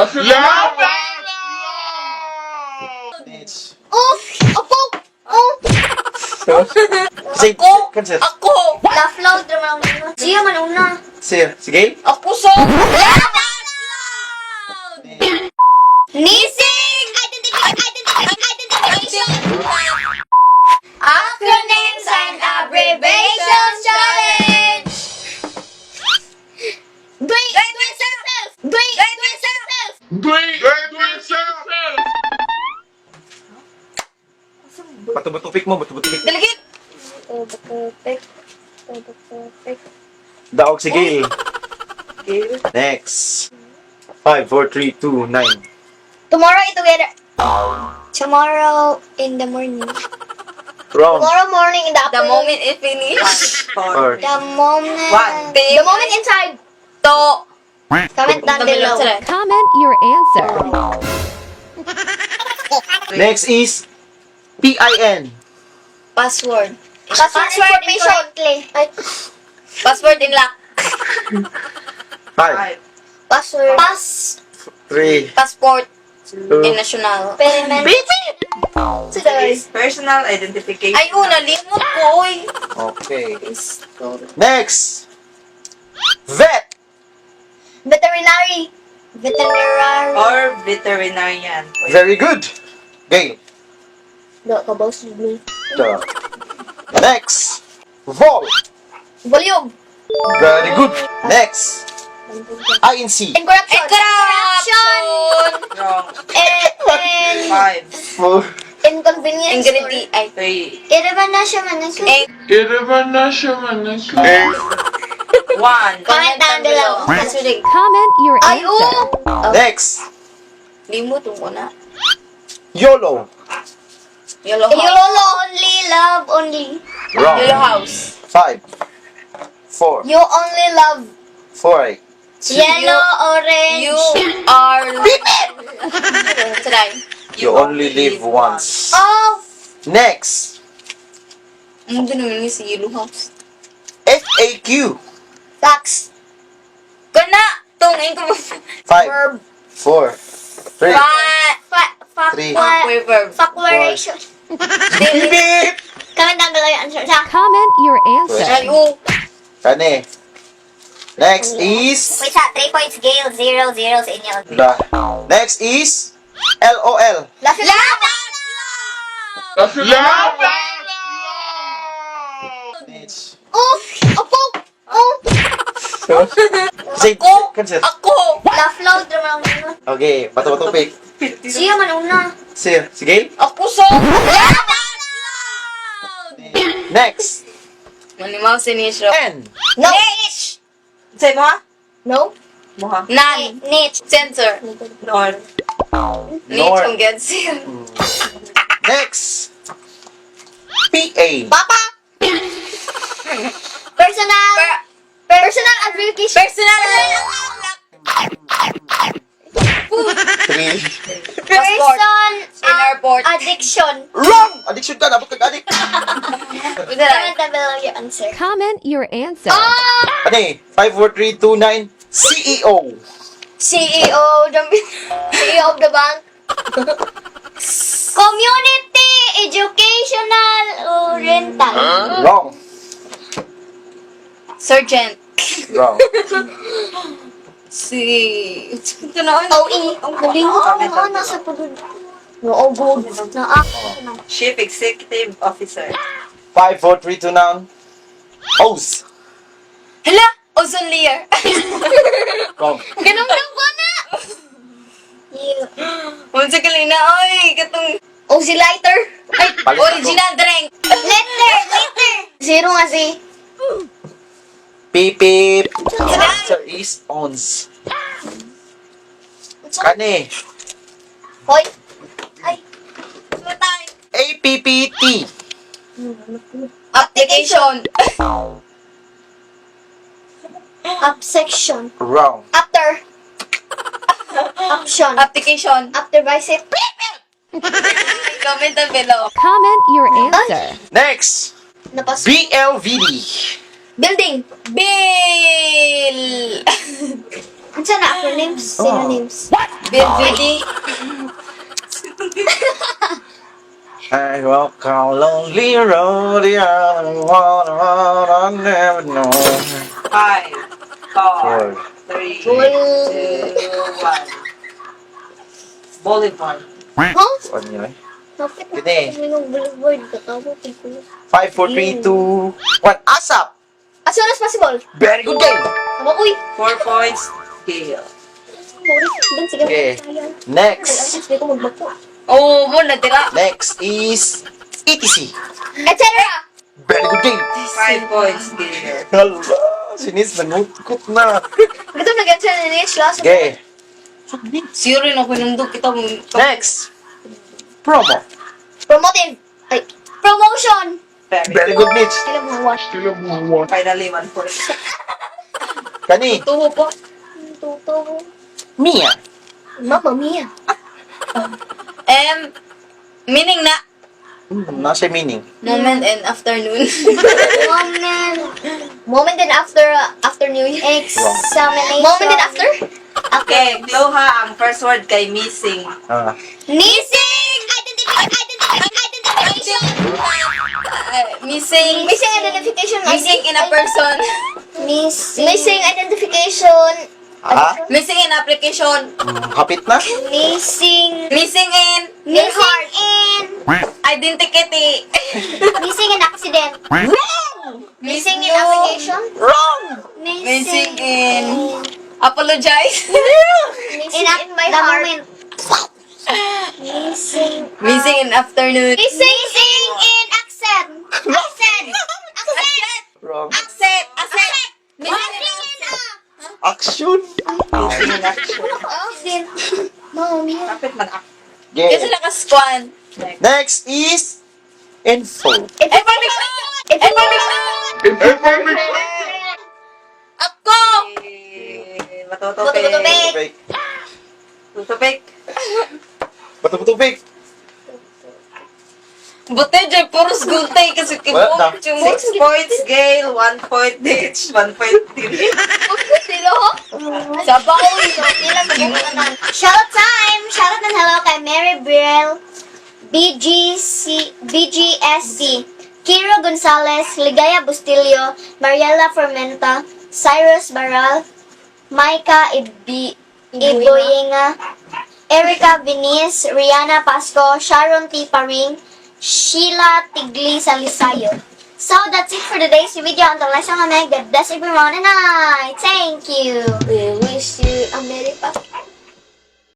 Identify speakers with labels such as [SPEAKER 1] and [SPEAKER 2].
[SPEAKER 1] Laugh out loud!
[SPEAKER 2] Next.
[SPEAKER 3] Oh! Ako! Oh!
[SPEAKER 2] Say,
[SPEAKER 4] Ako!
[SPEAKER 2] Cancel.
[SPEAKER 4] Ako!
[SPEAKER 3] Laugh loud naman ang una. Siya man una.
[SPEAKER 2] Sir, sige.
[SPEAKER 4] Ako so! Laugh out loud!
[SPEAKER 3] Missing! Identification! Acronyms and Abbreviations Challenge! Do it yourself! Do it yourself!
[SPEAKER 1] Do it yourself!
[SPEAKER 2] Bato-bato pick mo, bato-bato pick.
[SPEAKER 4] Delegate!
[SPEAKER 2] Daog si Gail. Next. 5, 4, 3, 2, 9.
[SPEAKER 3] Tomorrow it together. Tomorrow in the morning.
[SPEAKER 2] Wrong.
[SPEAKER 3] Tomorrow morning in the
[SPEAKER 4] The
[SPEAKER 3] afternoon.
[SPEAKER 4] moment it finish.
[SPEAKER 2] Four.
[SPEAKER 3] The moment.
[SPEAKER 5] One.
[SPEAKER 3] The moment inside.
[SPEAKER 4] To.
[SPEAKER 3] Comment down below.
[SPEAKER 6] Comment your answer.
[SPEAKER 2] Next is PIN.
[SPEAKER 4] Password.
[SPEAKER 3] Password information. Ay,
[SPEAKER 4] Password in lock.
[SPEAKER 2] 5,
[SPEAKER 3] password. Pass.
[SPEAKER 2] 3,
[SPEAKER 4] Passport
[SPEAKER 2] 2,
[SPEAKER 4] in national.
[SPEAKER 3] Payment. Sorry.
[SPEAKER 5] Personal identification.
[SPEAKER 4] Ay, una, limot ko, oy.
[SPEAKER 2] Okay. Next. Vet.
[SPEAKER 3] Veterinary. Veterinary.
[SPEAKER 5] Or veterinarian.
[SPEAKER 2] Very good. Gail.
[SPEAKER 3] Do ka boss me.
[SPEAKER 2] Duh. Next. Vol.
[SPEAKER 3] Volume.
[SPEAKER 2] Very good. Next. INC.
[SPEAKER 3] And corruption.
[SPEAKER 4] And corruption!
[SPEAKER 5] Wrong.
[SPEAKER 3] And
[SPEAKER 5] Five.
[SPEAKER 2] 4.
[SPEAKER 3] inconvenience.
[SPEAKER 4] Ingredient. Ay.
[SPEAKER 5] Three.
[SPEAKER 3] Iriban na siya man.
[SPEAKER 4] Eh,
[SPEAKER 5] One.
[SPEAKER 3] Comment down below.
[SPEAKER 4] Password.
[SPEAKER 6] Comment your
[SPEAKER 3] Ay,
[SPEAKER 6] answer.
[SPEAKER 3] oo.
[SPEAKER 2] Next.
[SPEAKER 4] Limot ko na.
[SPEAKER 2] YOLO.
[SPEAKER 4] Yellow house.
[SPEAKER 3] Yolo only, love only.
[SPEAKER 2] Wrong.
[SPEAKER 4] Yellow house.
[SPEAKER 2] 5, 4,
[SPEAKER 3] You only love
[SPEAKER 2] 4,
[SPEAKER 3] yellow, orange.
[SPEAKER 4] You are... Try.
[SPEAKER 2] You only live once.
[SPEAKER 3] Oh,
[SPEAKER 2] Next.
[SPEAKER 4] Ano din naman yung sa yellow house?
[SPEAKER 2] FAQ.
[SPEAKER 3] Facts.
[SPEAKER 4] Kana! Tong, ko.
[SPEAKER 2] 5,
[SPEAKER 3] Verb.
[SPEAKER 2] 4, 3,
[SPEAKER 4] Fa...
[SPEAKER 2] Three.
[SPEAKER 4] Verb.
[SPEAKER 3] Factuation.
[SPEAKER 2] Beep, beep.
[SPEAKER 3] Comment down below your answer. Sa.
[SPEAKER 6] Comment your answer.
[SPEAKER 4] Ay, oh.
[SPEAKER 2] Kani. Next is
[SPEAKER 3] Wait sa, 3 points Gale, 0, 0 sa inyo.
[SPEAKER 2] La. Next is LOL.
[SPEAKER 3] Laugh
[SPEAKER 4] Laugh out loud!
[SPEAKER 1] Laugh out loud!
[SPEAKER 2] Next.
[SPEAKER 3] Oh, ako. Oh.
[SPEAKER 2] Say,
[SPEAKER 4] Ako!
[SPEAKER 2] Cancel.
[SPEAKER 4] Ako!
[SPEAKER 3] Laugh loud naman ang una.
[SPEAKER 2] Okay, bato bato pick.
[SPEAKER 3] Siya man una.
[SPEAKER 2] Sir, sige.
[SPEAKER 4] Ako so! Laugh out loud!
[SPEAKER 2] Next.
[SPEAKER 4] Manimaw sinisyo.
[SPEAKER 2] N.
[SPEAKER 3] No. Niche.
[SPEAKER 5] Say mo ha?
[SPEAKER 3] No.
[SPEAKER 5] Mo ha?
[SPEAKER 4] Nan.
[SPEAKER 3] Niche.
[SPEAKER 4] Censor.
[SPEAKER 5] North.
[SPEAKER 4] Niche
[SPEAKER 2] North.
[SPEAKER 4] kung gets.
[SPEAKER 2] Next. PA.
[SPEAKER 3] Papa. Personal. Personal advocation.
[SPEAKER 4] Personal!
[SPEAKER 2] 3.
[SPEAKER 3] Person
[SPEAKER 4] In airport.
[SPEAKER 3] addiction.
[SPEAKER 2] Wrong! Addiction ka, nabot kag addict.
[SPEAKER 3] Comment down below your answer.
[SPEAKER 6] Comment your answer.
[SPEAKER 3] Oh!
[SPEAKER 2] Ano eh? 5, 4, 3, 2, 9. CEO.
[SPEAKER 3] CEO, the CEO of the bank. Community Educational Rental.
[SPEAKER 2] Wrong.
[SPEAKER 4] Sergeant.
[SPEAKER 2] Wrong.
[SPEAKER 4] Si... Ito na.
[SPEAKER 3] OE. Nalingot ko nga nasa pagod. No, good. Na
[SPEAKER 5] Chief Executive Officer.
[SPEAKER 2] 5, 4, 3, 2, 9. O's.
[SPEAKER 4] Hala! Ozone layer.
[SPEAKER 2] Wrong.
[SPEAKER 3] Ganun lang ko na. You.
[SPEAKER 4] Unsa ka na, oy! Katong...
[SPEAKER 3] OC lighter.
[SPEAKER 4] Ay!
[SPEAKER 2] Palit ako.
[SPEAKER 4] Original drink!
[SPEAKER 3] Letter, letter. Zero nga si.
[SPEAKER 2] Beep, beep. Answer is ons. Kani.
[SPEAKER 3] Hoy. Ay.
[SPEAKER 4] Matay!
[SPEAKER 2] APPT.
[SPEAKER 4] Application!
[SPEAKER 3] Up section.
[SPEAKER 2] Wrong.
[SPEAKER 3] After. Option.
[SPEAKER 4] Application!
[SPEAKER 3] After bicep.
[SPEAKER 4] Comment down below.
[SPEAKER 6] Comment your answer.
[SPEAKER 2] Next.
[SPEAKER 3] Napas.
[SPEAKER 2] BLVD.
[SPEAKER 3] Building.
[SPEAKER 4] Bill!
[SPEAKER 3] Unsa na acronyms? Synonyms.
[SPEAKER 4] BFVD.
[SPEAKER 2] I walk a lonely road, yeah, one, one, I never know.
[SPEAKER 5] 5, 4,
[SPEAKER 2] Four.
[SPEAKER 5] 3, 2, 1. Boulevard.
[SPEAKER 3] Huh?
[SPEAKER 2] Ano yun eh?
[SPEAKER 3] Kapit na.
[SPEAKER 2] Gini.
[SPEAKER 3] Yung boulevard. Katawa ko.
[SPEAKER 2] 5, 4, 3, 2, 1. ASAP!
[SPEAKER 3] As soon as possible.
[SPEAKER 2] Very good game!
[SPEAKER 3] Tama, uy.
[SPEAKER 5] 4 points, Gail.
[SPEAKER 3] Maurice, din, sige.
[SPEAKER 2] Okay. Next.
[SPEAKER 3] Hindi ko magbako.
[SPEAKER 4] Oh, mo natira.
[SPEAKER 2] Next is ETC.
[SPEAKER 3] Etc.
[SPEAKER 2] Very good game!
[SPEAKER 5] 5 points, Gail.
[SPEAKER 2] Hala, sinis, nangukot na.
[SPEAKER 3] Gutom na ganyan na niya siya.
[SPEAKER 2] Okay.
[SPEAKER 4] Sure rin ako nundog kita.
[SPEAKER 2] Next. Promo.
[SPEAKER 3] Promotive. Ay. Promotion.
[SPEAKER 5] Very
[SPEAKER 2] Very good, Mitch.
[SPEAKER 3] Sila mga one.
[SPEAKER 5] Finally, 1 point.
[SPEAKER 2] Kani.
[SPEAKER 4] Tuho po.
[SPEAKER 3] Totoo.
[SPEAKER 2] Mia.
[SPEAKER 3] Mamma mia.
[SPEAKER 4] M. Meaning na.
[SPEAKER 2] Nasa meaning.
[SPEAKER 4] Moment and afternoon.
[SPEAKER 3] Moment. Moment and after after New Year.
[SPEAKER 7] Examination.
[SPEAKER 3] Moment and after?
[SPEAKER 5] Okay, Cloha, ang first word kay missing.
[SPEAKER 2] Ah.
[SPEAKER 3] Missing! Identification!
[SPEAKER 4] Missing.
[SPEAKER 3] Missing identification.
[SPEAKER 4] Missing in a person.
[SPEAKER 7] Missing.
[SPEAKER 3] Missing identification.
[SPEAKER 2] Ah?
[SPEAKER 4] Missing in application.
[SPEAKER 2] Kapit na?
[SPEAKER 7] Missing.
[SPEAKER 4] Missing in
[SPEAKER 7] Missing in.
[SPEAKER 4] identity.
[SPEAKER 7] Missing in accident.
[SPEAKER 3] Missing in application.
[SPEAKER 2] Wrong!
[SPEAKER 4] Missing in apologize.
[SPEAKER 3] Missing in my
[SPEAKER 7] the
[SPEAKER 3] heart.
[SPEAKER 7] moment. Missing.
[SPEAKER 4] Missing in afternoon.
[SPEAKER 7] Missing in accent. Accent. Accent.
[SPEAKER 2] Wrong.
[SPEAKER 4] Accept. Accept. Missing in
[SPEAKER 2] Action!
[SPEAKER 3] Accident. Mamma mia.
[SPEAKER 5] Kapit man ako.
[SPEAKER 4] Kasi
[SPEAKER 2] Okay.
[SPEAKER 4] nakasquan.
[SPEAKER 2] Next is info.
[SPEAKER 4] Information. Information.
[SPEAKER 1] Information.
[SPEAKER 4] Ako.
[SPEAKER 5] Eh, Matutupik.
[SPEAKER 3] Matutupik.
[SPEAKER 2] Tupik.
[SPEAKER 5] Tutupik.
[SPEAKER 2] Bato-tupik.
[SPEAKER 4] Buti dyan, puros gultay kasi
[SPEAKER 2] Wala na.
[SPEAKER 5] 6 points, Gail. 1 point, Ditch. 1 point, Tilly.
[SPEAKER 3] Silo ho?
[SPEAKER 4] Sabaw.
[SPEAKER 7] Shout out time! Shout out and hello kay Mary Briel, BGC, BGSC, Kiro Gonzalez, Ligaya Bustillo, Mariela Formenta, Cyrus Baral, Micah Iboyenga, Erica Venice, Rihanna Pasco, Sharon T. Paring, Sheila Tigli Salisayo. So that's it for today's video. Until next time, God bless everyone and I thank you.
[SPEAKER 3] We wish you a Merry Pasko.